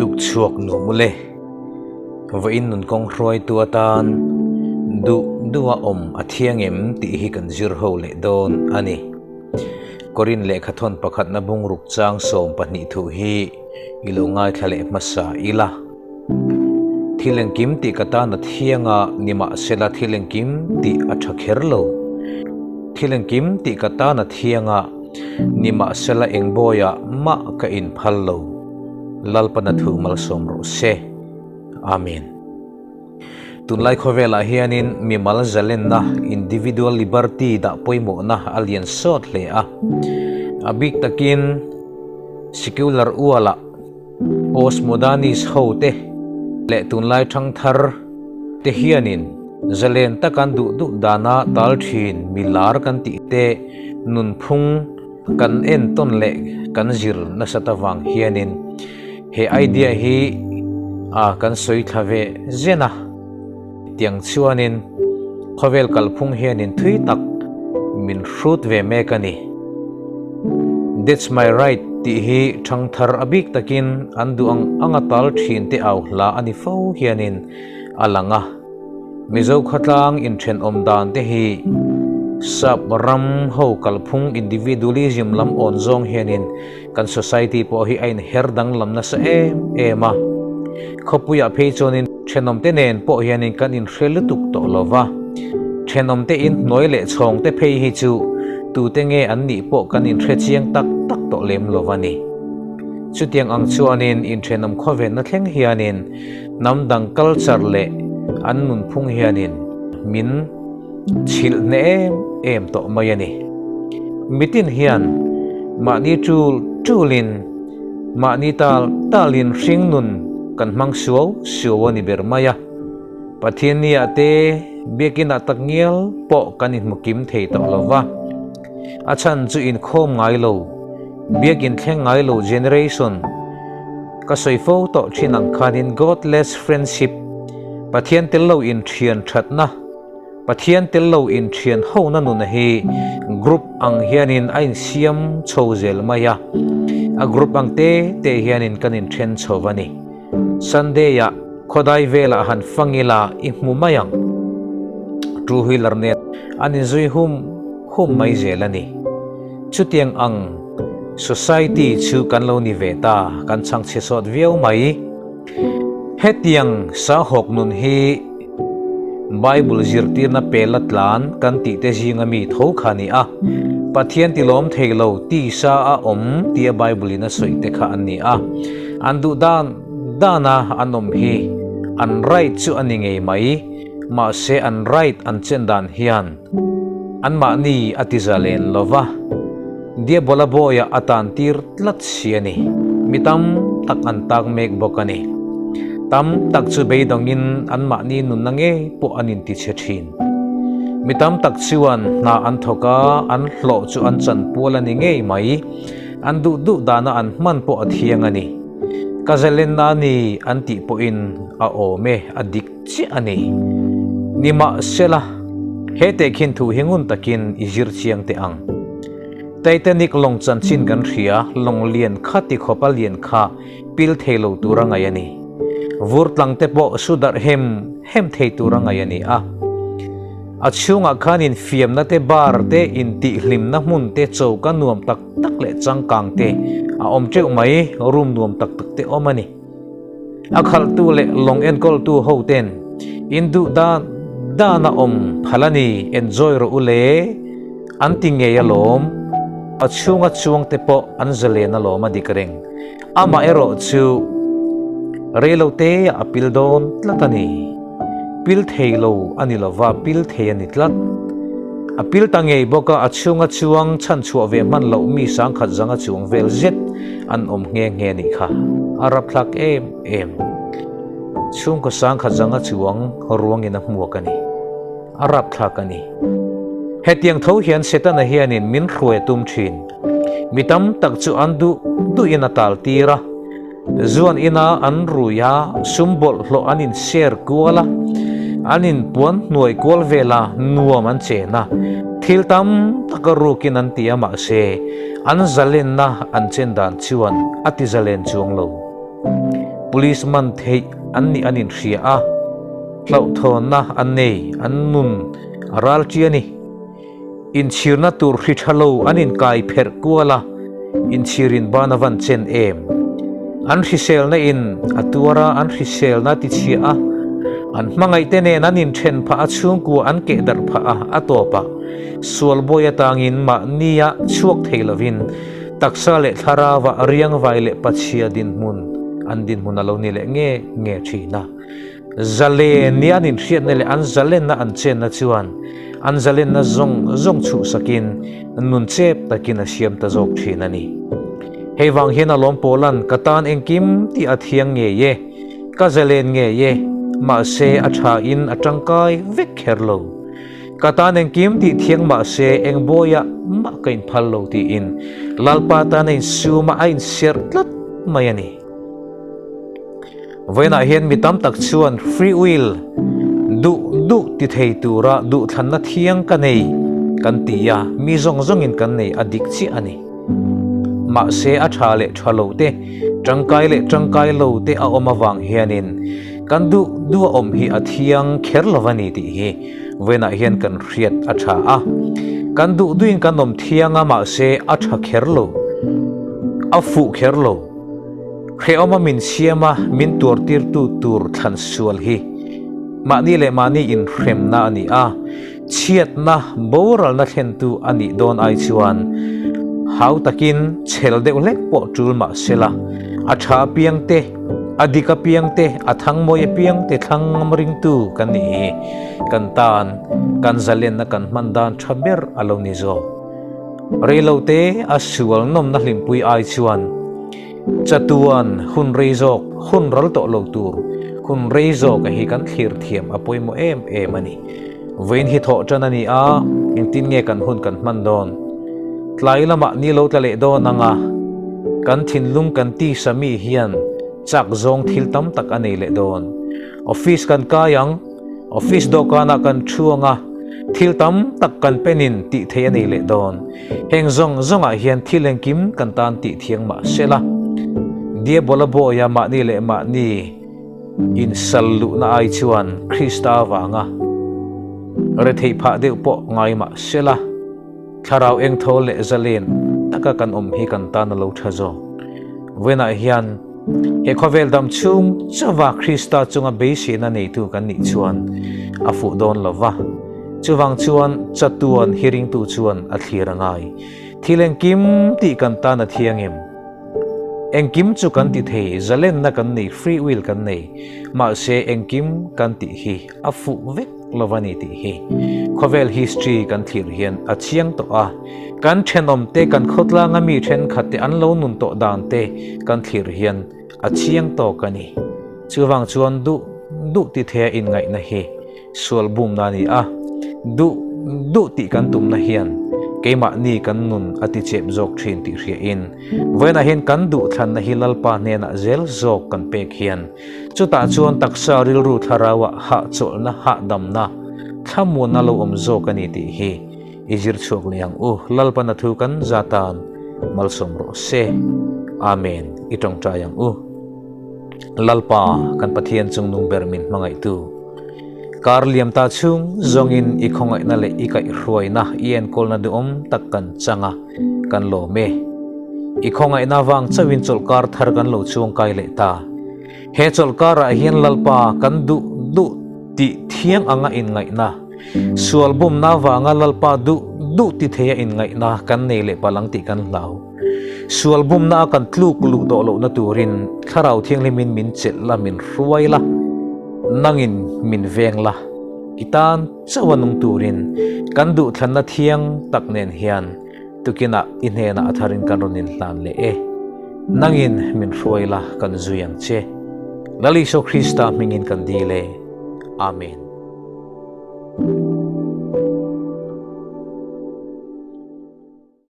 Tuk chhuak nuam ule. Vawiin nun kawng hruaitu atan duh duha awm a thiang em tih hi kan zir ho leh dawn a ni. Korin lehkhathawn pakhatna bungruk chang 12 thu hi i lo ngaithla leh hmasa ila. Thil engkim tih ka tan a thiang a, nimahsela thil engkim tih a tha kher lo. Thil engkim tih ka tan a thiang a, nimahsela eng bawiah mah ka inphal lo. Lalpana thu malsawm rawh se. Amen. Tunlai khawvelah hianin mimal zalenna, individual liberty, dah pawimawhna a lian sawt hle a. A bik takin secular ualah postmodernist ho te leh tunlai thangthar te hianin zalen taka an duh duh dana tal thin mi lar kan tih te nunphung kan entawn leh kan zir nasat avang hianin He idea hi a kan sawi thla ve zen a, tiang chuanin khawvel kalphung hianin thui tak min hrut ve mek a ni. That's my right tih hi thangthar a bik takin an duh ang anga tal thin te au hla a ni fo hianin a lang a. Mizo khawtlang inthenawm dan te hi sap ram ho kalphung individualism lam awn zawng hianin Kan society pawh hi a inher danglam nasa em em a, khawpuiah phei chuanin thenawmte nen pawh hianin kan inhre lutuk tawh lo va, thenawmte inhnuai leh chhawngte phei hi chu tute nge an nih pawh kan inhre chiang tak tak tawh lem lo va ni. Chutiang ang chuanin inthenawm khawvenna thleng hianin hnam dang culture leh an nunphung hianin min chhilh hneh em em tawh mai a ni. Mitin hian mahni tul tulin, mahni tal talin hring nun kan hmang suau suau a ni ber mai a. Pathianniah te biakinah tak ngial pawh kan inhmu kim thei tawh lo va. A chhan chu inkhawm ngai lo, biakin thleng ngai lo generation ka sawi fo tawh thin ang khanin godless friendship, Pathian tel lo inthian thatna, Pathian tel lo inthian hona nuna hi group ang hianin a insiam chho zel mai a, a group ang te te hianin kan inthen chho a ni. Sunday-ah khawdai velah han fang ila i hmu mai ang. Two wheeler nen an inzui hum hum mai zel a ni. Chutiang ang society chu kan lo ni ve ta, kan chhangchhe sawt viau mai. Hetiang sahawk nun hi Bible zirtirna pela tlan kan tih te zinga mi tho kha a ni a. Pathian tilawm thei lo tisa a awm tia Bible in a sawi te kha an ni a. An duh dan dana an awm hi an right chu a ni ngei mai, mahse an right an chen dan hian anmahni a ti zalen lo va, Diabola bawiah a tan tir tlat si a ni. Mi tam tak an tak mek bawk a ni. Tam tak chu beidawngin anmahni nunna ngei pawh an intichhe thin. Mi tam tak chuan hna an thawk a, an hlawh chu an chanpual a ni ngei mai. An duh duh dana an hman pawh a thiang a ni. Ka zalenna a ni an tih pawhin a awm e, a dik chiah a ni. Nimahsela, he tehkhin thu hi ngun takin i zir chiang teh ang. Titanic lawng chanchin kan hria, lawng lian kha ti khawpa lian kha pil thei lo tura ngaih a ni. Vur tlang te pawh su darh hem hem thei tura ngaih a ni a. A chhungah khan infiamna te, bar te, intihhlimna hmun te, choka nuam tak tak leh changkang te a awm teuh mai, room nuam tak tak te awm a ni. A khalhtu leh lawng enkawltu ho ten in duh dan dan a awm phal a ni, enjoy rawh u le, an ti ngei alawm. A chhunga chuang te pawh an zalen alawm a dik reng. Amah erawh chu reilo te ah a pil dawn tlat a ni. Pil thei lo a ni lova, pil thei a ni tlat. A pil ta ngei bawk a, a chhunga chuang chhanchhuah ve hman loh mi sangkhat zanga chuang vel zet an awm nghe nghe nih kha a rapthlak em em. Chhungkaw sangkhat zanga chuang ruangin a hmuak a ni. A rapthlak a ni. Hetiang tho hian Setana hianin min hruai a tum thin. Mi tam tak chu an duh duhin a tal tir a. Zuan ina an rui a, sum bawlhhlawh an in share kual a, an in puan hnuai kual vel a, nuam an chen a, thil tam tak a rukin an ti a mahse an zalenna an chen dan chuan a ti zalen chuang lo. Police man theih an nih an inhria a, hlauhthawnna an nei, an nun a ral ṭi a ni. Inchhirna tur hri ṭha lo an inkai pherh kual a, inchhirin ban a van chen em? An hriselna in a tuar a, an hriselna a tichhia a, an hmangaihte nen an inṭhen phah a, chhungkua an keh darh phah a, a tawpah sual bawi atangin mahnia chhuak thei lovin taksa leh thlarauah riangvai leh pachhia dinhmun an dinhmun a lo ni leh nge nge ṭhin a. Zalen nia an inhriatna leh an zalenna an chenna chuan an zalenna zawng zawng chhuhsakin nun chep takin a siam ta zawk thin a ni. Hei vang hian a lawm Paula'n ka tan engkim tih a thiang ngei e, ka zalen ngei e, mahse a thain a tangkai vek kher lo. Ka tan engkim tih thiang mahse eng bawiah mah ka inphal lo tiin Lalpa tan a insum a, a inserh tlat mai a ni. Vawiinah hian mi tam tak chuan free will, duh duh ti thei tura duhthlanna thiang ka nei kan ti a, mi zawng zawngin kan nei a dik chiah a ni. Mahse a tha leh tha lo te, tangkai leh tangkai lo te a awm avang hianin kan duh duh a awm hi a thiang kher lo a ni tih hi vawiinah hian kan hriat a tha a. Kan duh duhin kan awm thiang a mahse a tha kher lo, a fuh kher lo. Hrehawma min siama min tuartirtu tur thlan sual hi mahni leh mahni inhremna a ni a, chhiatna boralna thlentu a nih dawn ai chuan hau takin chhel deuh hlek pawh tul mah sela, a tha apiang te, a dik apiang te, a thangmawi apiang te thlang ngam ringtu kan nih hi kan tan kan zalenna kan hman dan tha ber a lo ni zawk. Reilote a sual nawmna hlimpui ai chuan chatuan hun rei zawk, hun ral tawh lo tur hun rei zawk a hi kan thlir thiam a pawimawh em em a ni. Vawiin hi thawh tan a ni a, engtin nge kan hun kan hman dawn? Tlai lamah ni lo tla leh dawn ang a, kan thinlung kan tisa mi hian chak zawng thil tam tak a nei leh dawn. Office kan kai ang, office dawhkanah kan thu ang a, thil tam tak kan penin tih theih a nei leh dawn. Heng zawng zawngah hian thil engkim kan tan tih thiang mah se la, Diabola bawia mahni leh mahni insal luhna ai chuan Krista avanga retheih phah deuh pawh ngai mah se la, Thlarau engthaw leh zalen taka kan awm hi kan tan a lo tha zawk. Vawiinah hian he khawvel dam chhung chauha Krista chunga beiseina neitu kan nih chuan a fuh dawn lo va. Chuvang chuan chatuan hi ringtu chuan a thlir a ngai. Thil engkim tih kan tan a thiang em? Engkim chu kan ti thei, zalenna kan nei, free will kan nei. Mahse engkim kan tih hi a fuh vek. lo a ni tih hi khawvel history kan thlir hian a chiang tawh a, kan thenawm te, kan khawtlanga mi thenkhat te an lo nun tawh dan te kan thlir hian a chiang tawk a ni. Chuvang chuan duh duh ti thei a inngaihna hi sual bumna a ni a, duh duh tih kan tumna hian keimahni kan nun a ti chep zawk thin tih hriain vawiinah hian kan duhthlanna hi Lalpa hnenah zel zawk kan pek hian Chutah chuan taksa rilru thlarauah hahchawlhna, hahdamna, thlamuanna lo awm zawk a ni tih hi i zir chhuak leh ang u. Lalpan a thu kan zatan malsawm rawh se. Amen. I tawngtai ang u. Lalpa, kan Pathian chungnung ber min hmangaihtu, kar liam ta chhung zawngin i khawngaihna leh i kaihhruaina, i enkawlna duhawm tak kan chang a, kan lawm e. I khawngaihna vang chauhin chawlhkar thar kan lo chuangkai leh ta. He chawlhkarah hian Lalpa kan duh duh tih thiang anga inngaihna, sual bumna vanga Lalpa duh duh ti theia inngaihna kan nei leh palh ang tih kan hlau. Sual bumna a kan tluk luh tawh lohna turin Thlarau Thianghlimin min chelh la, min hruai la, nangin min veng la, i tan chauh a nung turin kan duhthlanna thiang tak nen hian Tukinah i hnenah a tharin kan rawn inhlan leh e. Nangin min hruai la kan zui ang che. Lal Isua Krista hmingin kan dil e. Amen.